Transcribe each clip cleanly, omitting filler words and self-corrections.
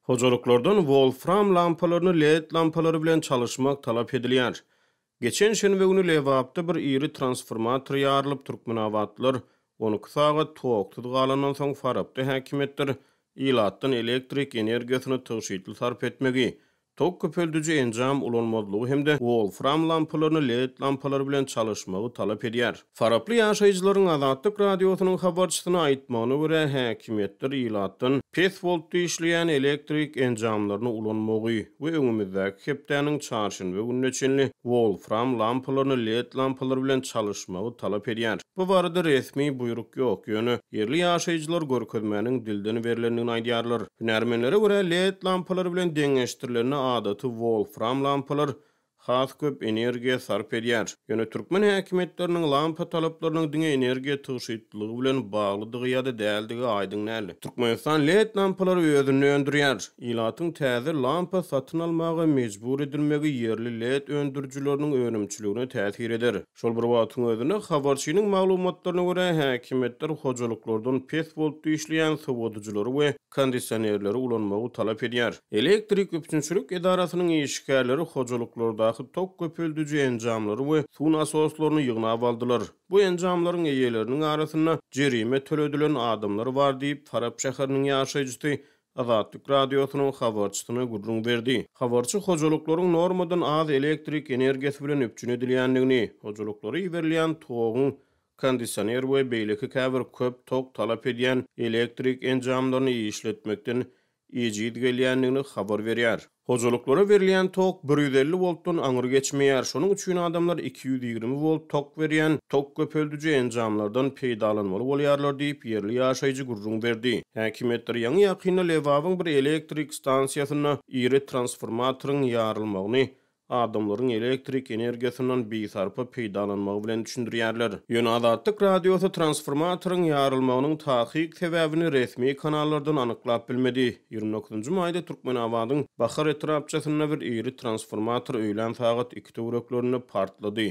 Hojalyklardan wolfram lampalaryny led lampalary bilen çalyşmak talap edilýär. Geçen şenbe güni Lebapda bir iri transformator ýarylyp, türkmenabatlylar 12 sagat toksuz galandan soň Farapda häkimiýetler ilatdan elektrik energiýasyny tygşytly sarp etmegi, Tok köpeldiji enjam ulanmazlygy hem-de wolfram lampalaryny led lampalary bilen çalyşmagy talap edýär. Faraply ýaşaýjylaryň Azatlyk Radiosynyň habarçysyna aýtmagyna görä, häkimiýetler ilatdan pes woltda işleýän elektrik enjamlaryny ulanmagy we öňümizdäki hepdäniň çarşenbe gününe çenli wolfram lampalaryny led lampalar bilen çalyşmagy talap edýär. Bu barada resmi buýruk ýok, ýöne ýerli ýaşaýjylar görkezmäniň dilden berlendigini aýdýarlar. Hünärmenlere görä, led lampalary bilen deňeşdirilende adaty wolfram lampalar has köp energiýa sarp edýär. Ýöne türkmen häkimiýetleriniň lampa talaplarynyň diňe energiýa tygşytlylygy bilen baglydygy ýa-da däldigi aýdyň däl. Türkmenistan led lampalary özünde öndürýär. Ilatyň täze lampa satyn almaga mejbur edilmegi ýerli led öndürijileriniň önümçiligine täsir eder. Şol bir wagtyň özünde, habarçynyň maglumatlaryna görä, häkimiýetler hojalyklardan pes woltda işleýän sowadyjylary we kondisionerleri ulanmagy talap edýär. Elektrik üpjünçilik edarasynyň işgärleri hojalyklardaky tok köpeldiji enjamlary we suw nasoslaryny ýygnap aldylar. Bu enjamlaryň eýeleriniň arasynda jerime töledilen adamlar bar diýip, Farap şäheriniň ýaşaýjysy Azatlyk Radiosynyň habarçysyna gürrüň berdi. Habarçy hojalyklaryň normadan az elektrik energiýasy bilen üpjün edilýändigini, hojalyklara iberilýän toguň kondisioner we beýleki käbir köp tok talap edýän elektrik enjamlaryny işletmekden ejiz gelýändigini habar berýär. Hojalyklara berilýän tok 150 woltdan aňry geçmeýär, şonuň üçin adamlar 220 wolt tok berýän tok köpeldiji enjamlardan peýdalanmaly bolýarlar diýip, ýerli ýaşaýjy gürrüň berdi. Häkimiýetler ýaňy-ýakynda Lebabyň bir elektrik stansiýasynda iri transformatoryň ýarylmagyny adamlaryň elektrik energiýasyndan bisarpa peýdalanmagy bilen düşündirýärler. Ýöne Azatlyk Radiosy transformatoryň ýarylmagynyň takyk sebäbini resmi kanallardan anyklap bilmedi. 29 maýda Türkmenabadyň Bahar etrapçasynda bir iri transformator öýlän sagat iki töwereklerinde partlady.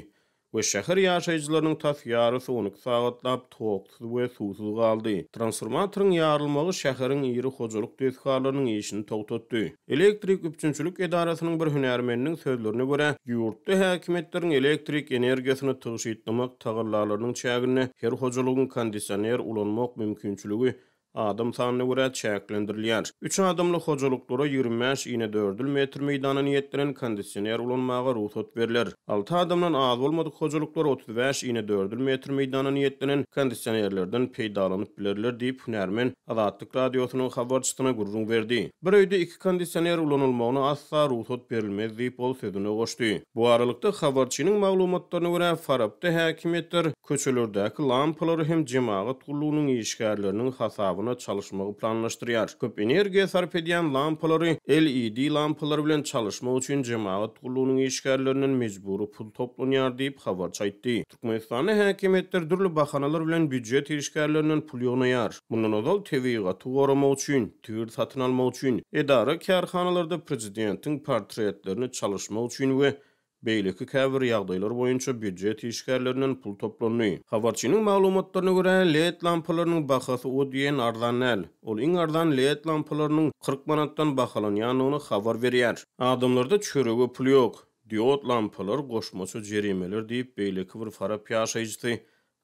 We şäher ýaşaýjylarynyň tas ýarysy 12 sagatlap toksuz we suwsuz galdy. Transformatoryň ýarylmagy şäheriň iri hojalyk desgalarynyň işini togtatdy. Elektrik üpjünçilik edarasynyň bir hünärmeniniň sözlerine görä, ýurtda häkimiýetleriň elektrik energiýasyny tygşytlamak tagallalarynyň çäginde her hojalygyň kondisioner ulanmak mümkinçiligi Adam sanyna görä çäklendirilýär. Üç adamly hojalyklara 25 inedördül metr meýdana niýetlenen kondisioner ulanmaga rugsat berler. Alty adamdan az bolmadyk hojalyklar 35 inedördül metr meýdana niýetlenen kondisionerlerden peýdalanyp bilerler diýip, hünärmen Azatlyk Radiosynyň habarçysyna gürrüň berdi. Bir öýde iki kondisioner ulanylmagyna asla rugsat berilmez diýip, ol sözüne goşdy. Bu aralykda, habarçynyň maglumatlaryna görä, Farapda häkimiýetler Köçelerdäki lampalary hem jemagat gullugynyň işgärleriniň hasabyna çalyşmagy planlaşdyrýar. Köp energiýa sarp edýän lampalary LED lampalar bilen çalyşmak üçin jemagat gullugynyň işgärlerinden mejbury pul toplanýar diýip, habarçy aýtdy. Türkmenistanda häkimiýetler dürli bahanalar bilen býujet işgärlerinden pul ýygnaýar. Mundan ozal tebigaty goramak üçin, tigir satyn almak üçin, edara-kärhanalarda prezidentiň portretlerini çalyşmak üçin we Beýleki käbir ýagdaýlar boýunça býujet işgärlerinden pul toplandy. Habarçynyň maglumatlaryna görä, led lampalarynyň bahasy o diýen arzan däl. Ol iň arzan led lampalarynyň 40 manatdan bahalanýandygyny habar berýär. Adamlarda çörege pul ýok. Diod lampalar goşmaça jerimeler diýip, beýleki bir farap ýaşaýjysy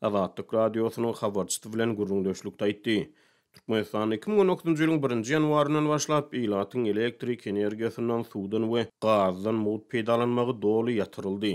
Azatlyk Radiosynyň habarçysy bilen gürrüňdeşlikde aýtdy. Türkmenistanda 2019-njy ýylyň birinji ýanwaryndan başlap ilatyň elektrik energiýasyndan, suwdan we gazdan mugt peýdalanmagy doly ýatyryldy.